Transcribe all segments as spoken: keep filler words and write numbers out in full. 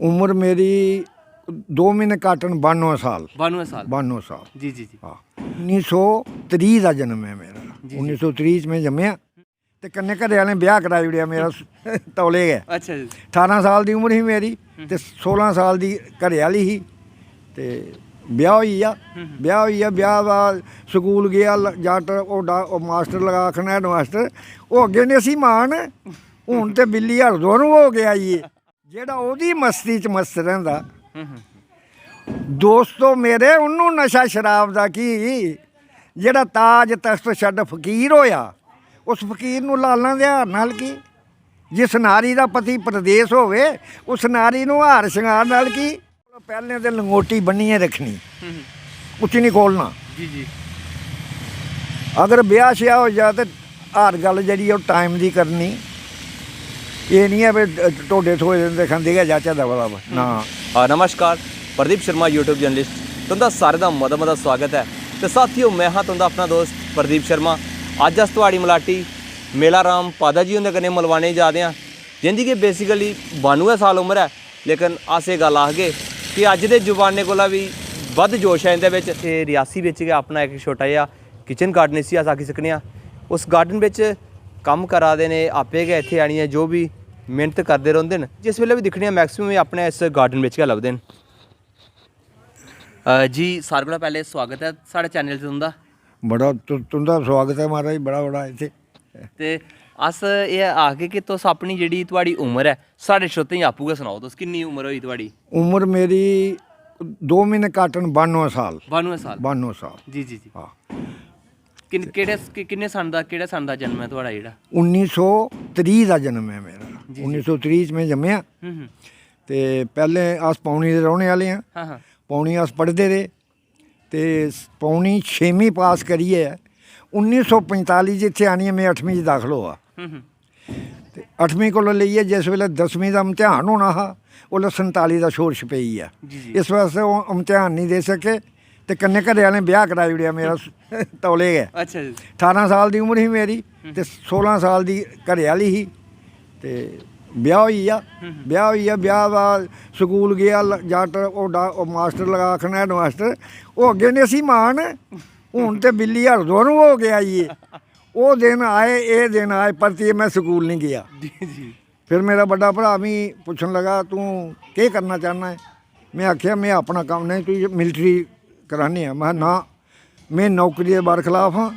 उम्र मेरी दो म्हीने घट्ट न, बानुऐ साल। बानुऐ साल। बानुऐ साल। जी, जी, जी। हां। उन्नी सौ त्रीह् दा जन्म ऐ मेरा। जी, जी। उन्नी सौ त्रीह् च में जम्मेआ। ते कन्नै घरै आह्लें ब्याह कराई ओड़ेआ मेरा तौले गै। अच्छा जी। ठारां साल दी उम्र ही मेरी। हम्म। ते सोलां साल दी घरै आह्ली ही। ते ब्याह होई गेआ। हम्म। ब्याह होई गेआ, ब्याह दा स्कूल गेआ ल-, जागत, ओह् डा-, ओह् मास्टर लगा आखन, "हैड मास्टर, ओह् अग्गें नेसी मां न, हून ते बिल्ली हर दोनों हो गया ये।" जेह्ड़ा ओह्दी मस्ती च मस्त रैंह्दा। हम्म, हम्म। दोस्तो मेरे, उन्नू नशा शराब दा की, जेह्ड़ा ताज तख्त छड्ड फकीर होया, उस फकीर नू लालां दे हार नाल की? जिस नारी दा पति परदेस होवे, उस नारी नू हार शंगार नाल की? पैह्लें ते लंगोटी बन्नियै रक्खनी, हम्म, हम्म। उसी निं खोलना। जी, जी। अगर ब्याह श्याह होई जा ते हर गल्ल जेह्ड़ी ऐ ओह् टाइम दी करनी। एह् निं ऐ भाई ढोडे थ्होए दे न ते खंदे गै जाचै दबा दब। ना। आ, नमस्कार, प्रदीप शर्मा YouTube जर्नलिस्ट तुं'दा सारें दा मता मता सोआगत ऐ। ते साथियो, में हां तुं'दा अपना दोस्त प्रदीप शर्मा। अज्ज अस थुआढ़ी मलाटी मेला राम पादा जी हुंदे कन्नै मलवाने जा दे आं, जिं'दी कि basically बानुऐ साल उम्र ऐ। लेकिन अस एह् गल्ल आखगे कि अज्ज दे जमाने कोला बी बद्ध जोश ऐ इं'दे बिच। ते रियासी बिच गै अपना इक छोटा जेहा किचन गार्डन इसी अस आखी सकने आं। उस गार्डन बिच कम्म करा दे न, एह् आपे गै इत्थै आनियै जो बी मेह्नत करदे रौंह्दे न। जिस बेल्लै बी दिक्खने आं, मैक्सिमम एह् अपने इस गार्डन बिच गै लभदे न। अ, जी, सारें कोला पैह्लें सोआगत ऐ साढ़े चैनल च तुं'दा। बड़ा तु-, तुं'दा सोआगत ऐ महाराज, बड़ा, बड़ा इत्थै। ते अस एह् आखगे कि तुस अपनी जेह्ड़ी थुआढ़ी उम्र ऐ, साढ़े श्रोतें गी आपूं गै सनाओ, तुस किन्नी उम्र होई थुआढ़ी? उम्र मेरी दो म्हीने घट्ट न, बानुऐ साल। बानुऐ साल। बानुऐ साल। जी, जी, जी। हां। किन-, केह्ड़े स-, कि-, किन्ने सन दा, केह्ड़े सन दा जन्म ऐ थुआढ़ा जेह्ड़ा? उन्नी सौ त्रीह् दा जन्म ऐ मेरा। जी, जी। उन्नी सौ त्रीह् च में जम्मेआ। हम्म, हम्म। ते पैह्लें अस पौनी दे रौह्ने आह्ले आं। हां, हां। पौनी अस पढ़दे रेह्। ते पौनी छेमीं पास करियै उन्नी सौ पंजताली च इत्थै आनियै में अठमीं च दाखल होआ। हम्म, हम्म। ते अठमीं कोला लेइयै जिस बेल्लै दसमीं दा इम्तिहान होना हा, उसलै संताली दा शोर छपेई गेआ। जी, जी। इस बास्तै ओह् इम्तिहान निं देई सके ते कन्नै घरै आह्लें ब्याह् कराई ओड़ेआ मेरा तौले गै। अच्छा जी। ठारां साल दी उम्र ही मेरी ते सोलां साल दी घरै आह्ली ही। ते ब्याह् होई गेआ। हम्म, हम्म। ब्याह् होई गेआ, ब्याह् दा स्कूल गेआ ल-, जागत, ओह् डा-, ओह् मास्टर लगा आखन, "हैड मास्टर, ओह् अग्गें नेसी मां न, हून ते बिल्ली हर दोनों हो गया ये।" ओह् दिन आए, एह् दिन आए, परतियै में स्कूल निं गेआ। जी, जी। फिर मेरा बड्डा भ्राऽ मी पुच्छन लगा, "तूं केह् करना चाह्न्ना ऐ?" में आखेआ, "में अपना कम्म।" "नेईं, तुगी मिलटरी कराने आं।" में, "ना, में नौकरी दे बरखलाफ आं।"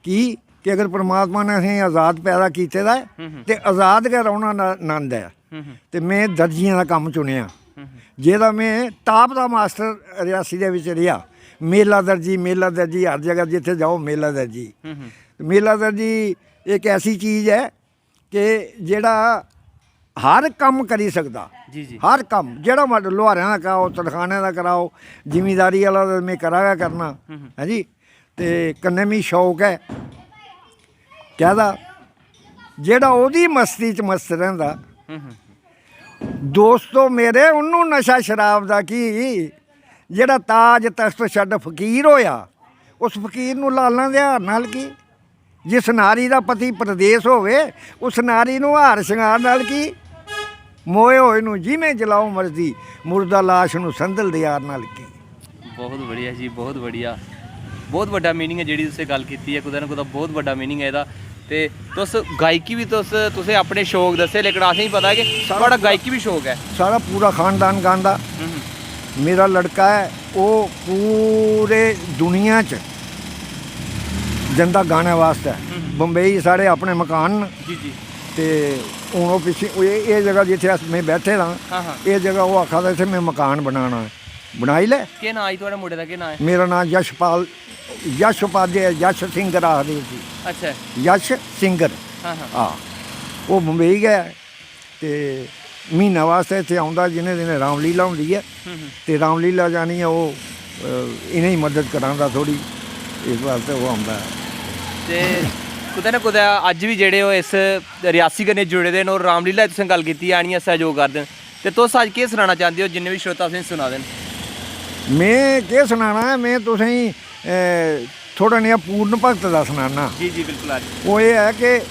की? कि अगर परमात्मा ने असेंगी आजाद पैदा कीते दा ऐ, हम्म, हम्म। ते आजाद गै रौह्ना न-, नंद ऐ। हम्म, हम्म। ते में दर्जियें दा कम्म चुनेआ, हम्म, हम्म। जेह्दा में टाप दा मास्टर रियासी दे बिच रेहा। मेला दर्जी, मेला दर्जी, हर जगह जित्थै जाओ, मेला दर्जी। हम्म, हम्म। मेला दर्जी इक ऐसी चीज ऐ कि जेह्ड़ा हर कम्म करी सकदा। जी, जी। हर कम्म, जेह्ड़ा मर्जी, लुहारें दा कराओ, तरखानें दा कराओ, जिमींदारी आह्ला ते में करा गै करना, हम्म, हम्म। है जी। ते कन्नै मिगी शौक ऐ कैह्दा, जेह्ड़ा ओह्दी मस्ती च मस्त रैंह्दा। हम्म, हम्म। दोस्तो मेरे, उन्नू नशा शराब दा की, जेह्ड़ा ताज तख्त छड्ड फकीर होया, उस फकीर नू लालां दे हार नाल की? जिस नारी दा पति परदेस होवे, उस नारी नू हार शंगार नाल की? मोए होए नू जिमें जलाओ मर्जी, मुर्दा लाश नू संदल दे यार नाल की? बहुत बढ़िया जी, बहुत बढ़िया। बहुत बड्डा मीनिंग ऐ जेह्ड़ी तुसें गल्ल कीती ऐ, कुतै ना कुतै बहुत बड्डा मीनिंग ऐ एह्दा। ते तुस गायकी बी, तुस, तुसें अपने शौक दस्से, लेकिन असेंगी पता ऐ कि साढ़ा थुआढ़ा गायकी बी शौक ऐ। साढ़ा पूरा खानदान गांदा। हम्म, हम्म। मेरा लड़का ऐ, ओह् पूरे दुनिया च जंदा गाने वास्तै। हम्म। बम्बई साढ़े अपने मकान न। जी, जी। ते हून ओह् पिच्छें, ओह् एह्, एह् जगह जित्थै अस, में बैठे दा आं, हां, हां। एह् जगह ओह् आखा दा, "इत्थै में मकान बनाना ऐ।" बनाई लै। केह् नांऽ जी थुआढ़े मुड़े दा, केह् नांऽ ऐ? मेरा नांऽ यशपाल, यश उपाध्याय, यश सिंगर आखदे उसी। अच्छा। यश सिंगर। हां, हां। हां। ओह् बम्बई गै ऐ। ते म्हीना वास्तै इत्थै औंदा, जि'नें दिनें रामलीला होंदी ऐ। हम्म, हम्म। ते रामलीला जानियै ओह्, अ, इ'नेंगी मदद करांदा थोह्ड़ी, इस वास्तै ओह् औंदा ऐ। ते कुतै ना कुतै अज्ज बी जेह्ड़े ओह् इस रियासी कन्नै जुड़े दे न, और रामलीला दी तुसें गल्ल कीती, आनियै सैह्योग करदे न। ते तुस अज्ज केह् सनाना चांह्दे ओ जिन्ने बी श्रोता असेंगी सुना दे न? में केह् सनाना ऐ, में तुसेंगी, ए, थोह्ड़ा नेहा पूर्ण भक्त दा सनाना। जी, जी, बिल्कुल, अज्ज। ओह् एह् ऐ कि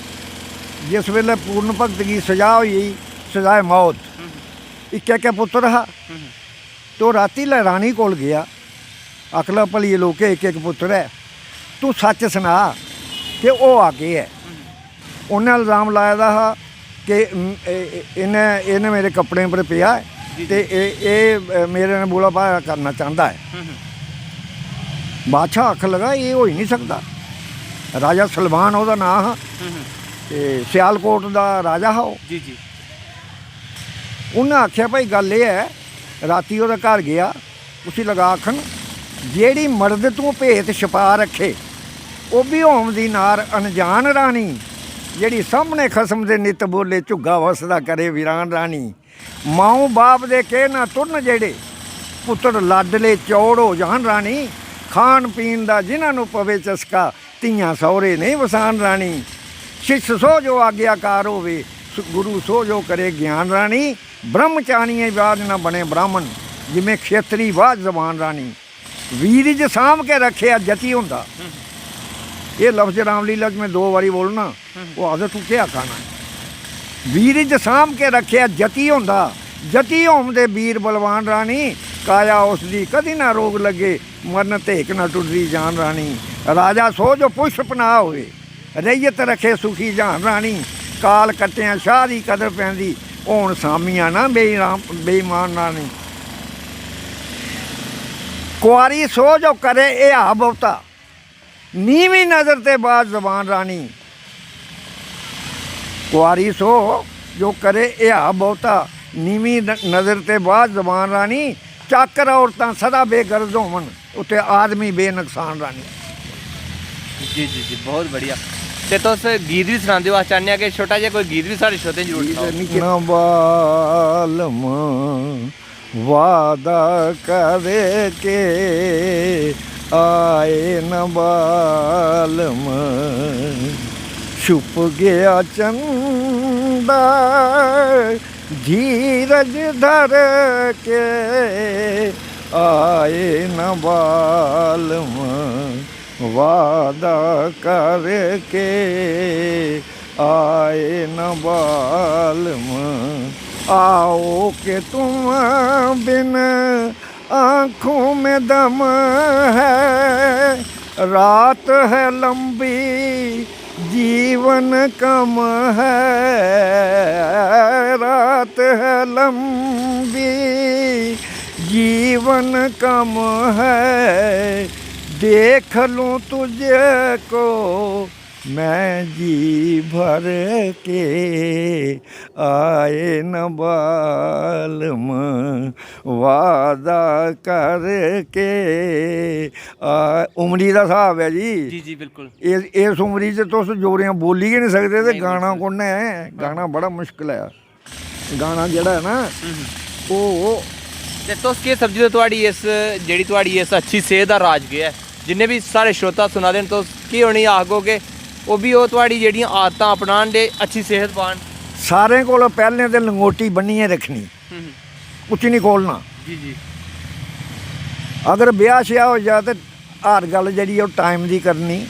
जिस बेल्लै पूर्ण भक्त गी सजा होई गेई, सजाए मौत, हम्म। इक्कै इक्कै पुत्तर हा। ते ओह् रातीं लै रानी कोल गेआ, आखन लगा, "भलिये लोके, इक इक पुत्तर ऐ, तूं सच्च सना कि होआ केह् ऐ?" उन्नै इल्जाम लाए दा हा कि, "इम, ए-, ए-, इन्नै, इन्नै मेरे कपड़ें पर पेआ ऐ जी, ते जी। एह्, एह्, अ, मेरे नै बुला भाया करना चांह्दा ऐ।" हम्म, हम्म। बादशाह आखन लगा, "एह् होई निं सकदा।" राजा सलमान ओह्दा नांऽ हा हम्म, हम्म। ते सियालकोट दा राजा हा ओह्। जी, जी। उन्नै आखेआ, "भाई, गल्ल एह् ऐ, रातीं ओह्दे घर गेआ, उसी लगा आखन, जेह्ड़ी मर्द तूं भेत छपा रक्खे, ओह् बी होम दी नार अनजान रानी, जेह्ड़ी सामने खसम दे नित्त बोले, झुग्गा वसदा करे वीरान रानी। माऊ बाप दे केह् ना तुरन जेह्ड़े, पुत्तर लाडले चौड़ हो जान रानी। खान पीन दा जिन्हां नू पवे चस्का, धियां सौह्रे नेईं वसान रानी। शिष्य सो जो आज्ञाकार होवे, सु-, गुरु सो जो करे ज्ञान रानी। ब्रह्मचारियें बाद न बने ब्राह्मण, जिमें खेतरी बाद जबान रानी। वीरिज सांभ के रखेआ जति होंदा।" एह् लफ्ज रामलीला च में दो बारी बोलना, ओह् आखदे, "तूं केह् आखा ना?" "वीरिज सांभ के रखेआ जति होंदा, जति होम दे वीर बलवान रानी। काया उसदी कदी ना रोग लग्गे, मरन धेक ना टुटदी जान रानी।" राजा सो जो पुष्प पनाह होवे, रैयत रखे सुखी जहान रानी। काल कट्टेआं शाह दी कदर पैंदी, होन सामियां ना बेईराम-, बेईमान रानी। कुआरी सो जो करे एह् हा बहुता, नीवीं नजर ते बाज जबान रानी। कुआरी सो जो करे एह् हा बहुता, नीवीं न-, नजर ते बाज जबान रानी। चाकर औरतां सदा बेगरज होवन, उत्थे आदमी बेनकसान रानी। जी, जी, जी, बहुत बढ़िया। ते तुस गीत भी सनांदे ओ, अस चाह्न्ने आं कि छोटा जेहा कोई गीत भी साढ़े श्रोतें गी जरूर गीत सनाओ। निक्के ना बालम, वादा करके आए न बालम, छुप गया चंदा धीरज धर के आए न बालम, वादा करके आए न बालम। आओ के तुम बिन आँखों में दम है, रात है लंबी, जीवन कम है, रात है लंबी, जीवन कम है, देख लूं तुझको मैं जी भर के, आए न बालम वादा करके। आ, उमरी दा स्हाब ऐ जी। जी, जी, बिल्कुल। इस, इस उमरी च तुस जोरें बोली गै निं सकदे ते नेईं बोली गाना सकदे। कु'न ऐ? हाँ। गाना बड़ा मुश्कल ऐ। गाना जेह्ड़ा ऐ ना, हम्म, हम्म। ओह् ते तुस केह् समझदे ओ, थुआढ़ी इस, जेह्ड़ी थुआढ़ी इस अच्छी सेह्त दा राज केह् ऐ? जिन्ने बी साढ़े श्रोता सुना दे न, तुस केह् उ'नेंगी आखगो कि ओह् बी ओह् थुआढ़ी जेह्ड़ियां आदतां अपनान ते अच्छी सेह्त पान? सारें कोला पैह्लें ते लंगोटी बन्नियै रक्खनी, हम्म, हम्म। उसी निं खोलना। जी, जी। अगर ब्याह्-श्याह् होई जा ते हर गल्ल जेह्ड़ी ऐ ओह् टाइम दी करनी।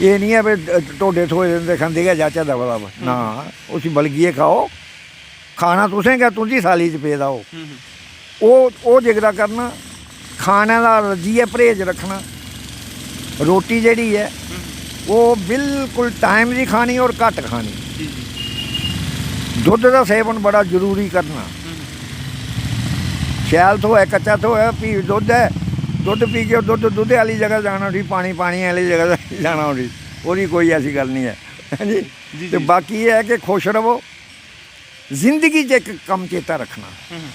एह् निं ऐ भई ढोडे थ्होए दे न ते खंदे गै जाचै दबा दब। हम्म। ना, उसी बलगियै खाओ। खाना तुसें गै, तुं'दी थाली च पेदा होग। हम्म, हम्म। ओह्, ओह् जिगरा करना, खाने दा रज्जियै परहेज रक्खना। रोटी जेह्ड़ी ऐ, हम्म। ओह् बिल्कुल टाइम दी खानी और घट्ट खानी। जी, जी। दुद्ध दा सेवन बड़ा जरूरी करना। हम्म। शैल थ्होऐ, कच्चा थ्होऐ, फ्ही दुद्ध ऐ, दुद्ध पी के दुद्ध, दुद्धै आह्ली जगह जाना उठी, पानी, पानी आह्ली जगह जाना उठी, ओह्दी कोई ऐसी गल्ल निं ऐ। हां जी। जी, ते जी। बाकी एह् ऐ कि खुश र'वो। जिंदगी च इक कम्म चेता रक्खना, हम्म।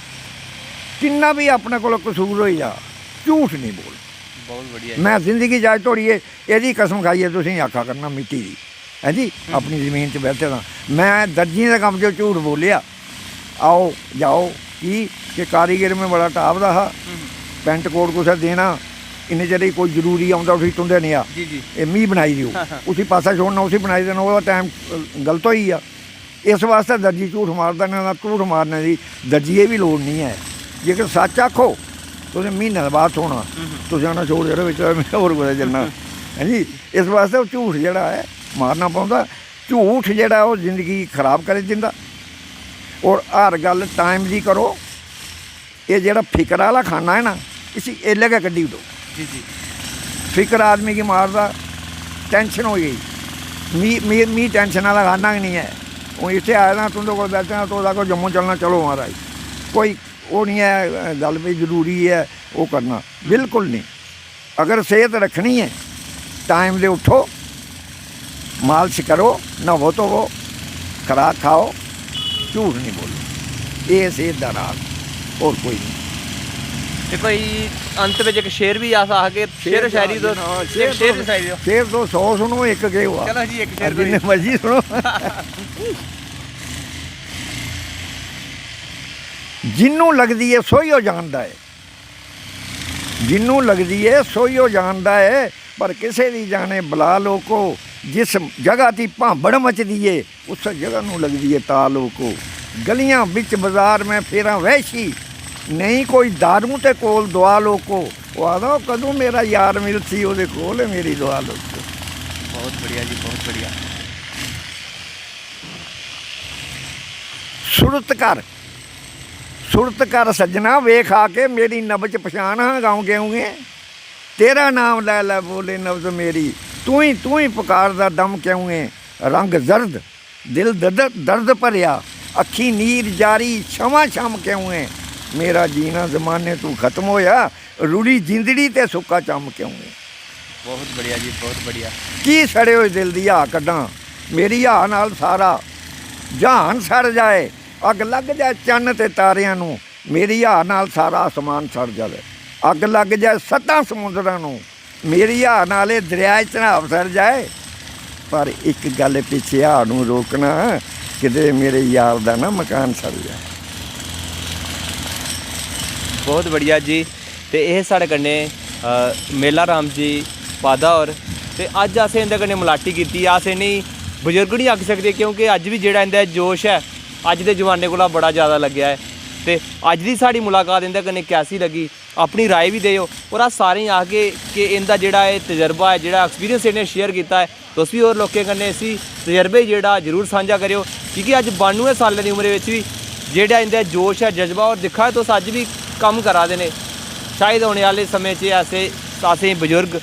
किन्ना बी अपने कोला कसूर होई जा, झूठ निं बोल। बहुत बढ़िया। में जिंदगी च अज्ज धोड़ी एह्, एह्दी कसम खाइयै तुसेंगी आखा करना मिट्टी दी, हैं जी, हम्म। अपनी जमीन च बैठे दा। में दर्जियें दे कम्म च झूठ बोलेआ, आओ, जाओ, की के कारीगर में बड़ा टाप दा हा, हम्म। पैंट कोट कुसै देना, इन्ने चिर गी कोई जरूरी औंदा उठी तुं'दे नेहा, जी, जी। एह् मी बनाई देओ। हाँ, हाँ। उसी पासै छोड़ना, उसी बनाई देना, ओह्दा टैम, अ, गलत होई गेआ। इस बास्तै दर्जी झूठ मारदा नेईं तां झूठ मारने दी दर्जिये गी बी लोड़ निं ऐ। जेकर सच्च आखो, तुसें म्हीने दे बाद थ्होना, हम्म, हम्म। तुसें आना, "छोड़ यरो, बिच में होर कुतै जन्ना।" हैं जी, इस बास्तै ओह् झूठ जेह्ड़ा ऐ, मारना पौंदा। झूठ जेह्ड़ा ऐ, ओह् जिंदगी खराब करी दिंदा। और हर गल्ल टाइम दी करो। एह् जेह्ड़ा फिकर आह्ला खाना ऐ ना, इसी एल्लै गै कड्ढी ओड़ो। जी, जी। फिकर आदमी गी मारदा, टैंशन होई गेई। मी, मी, मी टैंशन आह्ला खाना गै निं ऐ। हून इत्थै आए दा, तुं'दे कोल बैठे दा, तुस आखो जम्मू चलना, चलो महाराज। कोई ओह् निं ऐ गल्ल, भई जरूरी ऐ ओह् करना, बिल्कुल निं। अगर सेह्त रक्खनी ऐ, टाइम दे उट्ठो, मालश करो, न्हावो धोवो, खराक खाओ, झूठ निं बोलो। एह् सेह्त दा राज, होर कोई निं। ते कोई अंत बिच इक शेर बी अस आखगे, शेर शायरी तुस, हां, इक शेर बी सनाई देओ। शेर तुस सौ सुनो, इक केह् होआ? चलो जी, इक शेर जिन्ने मर्जी सुनो। जिन्नू लगदी ऐ, सोही ओ जानदा ऐ। जिन्नू लगदी ऐ, सोही ओ जानदा ऐ, पर किसे दी जाने बला लोको। जिस जगह दी भांबड़ मचदी ऐ, उस जगह नू लगदी ऐ ता लोको। गलियां बिच बाजार में फेरां वैशी, नेईं कोई दारू ते कोल दुआ लोको। ओह् आखदा, "ओह् कदूं मेरा यार मिलसी, ओह्दे कोल ऐ मेरी दुआ लोको।" बहुत बढ़िया जी, बहुत बढ़िया। सुरत कर, सुरत कर सज्जना, वेख आके मेरी नब्ज पछान हां गाऊं क्यों ऐ। तेरा नाम लै लै बोले नब्ज मेरी, तू ही, तू ही पुकारदा दम क्यों ऐ। रंग जर्द, दिल दर्द, दर्द भरेआ, अक्खीं नीर जारी, छमा छम क्यों ऐ। मेरा जीना जमाने तू खत्म होया, रुली जिंदड़ी ते सुक्का चम क्यों ऐ। बहुत बढ़िया जी, बहुत बढ़िया। की सड़े होए दिल दी हा कड्ढां, मेरी हा नाल सारा जहान सड़ जाए। अग्ग लग जाए चन्न ते तारेआं नू, मेरी हा नाल सारा आसमान सड़ जावे। अग्ग लग जाए सत्तां समुंदरां नू, मेरी हा नाल एह् दरिया चन्हाव सड़ जाए। पर इक गल्ल पिच्छे हा नू रोकना, किते मेरे यार दा ना मकान सड़ जाए। बहुत बढ़िया जी। ते एह् साढ़े कन्नै, अ, मेला राम जी पादा होर। ते अज्ज असें इं'दे कन्नै मलाटी कीती। अस इ'नेंगी बजुर्ग निं आखी सकदे, क्योंकि अज्ज बी जेह्ड़ा इं'दा जोश ऐ, अज्ज दे जमाने कोला बड़ा ज़्यादा लग्गेआ ऐ। ते अज्ज दी साढ़ी मुलाकात इं'दे कन्नै कैसी लग्गी, अपनी राय बी देओ। और अस सारें गी आखगे कि इं'दा जेह्ड़ा एह् तजर्बा ऐ, जेह्ड़ा एक्सपीरियंस इ'नें शेयर कीता ऐ, तुस बी होर लोकें कन्नै इसी तजर्बे गी जेह्ड़ा जरूर सांझा करेओ, की के अज्ज बानुएं साल्लें दी उमरै बिच बी जेह्ड़ा इं'दा जोश ऐ, जज्बा, और दिक्खा दे तुस अज्ज बी कम्म करा दे न। शायद औने आह्ले समें च ऐसे असेंगी बजुर्ग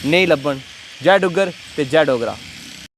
नेईं लब्भन। जय डुग्गर ते जय डोगरा।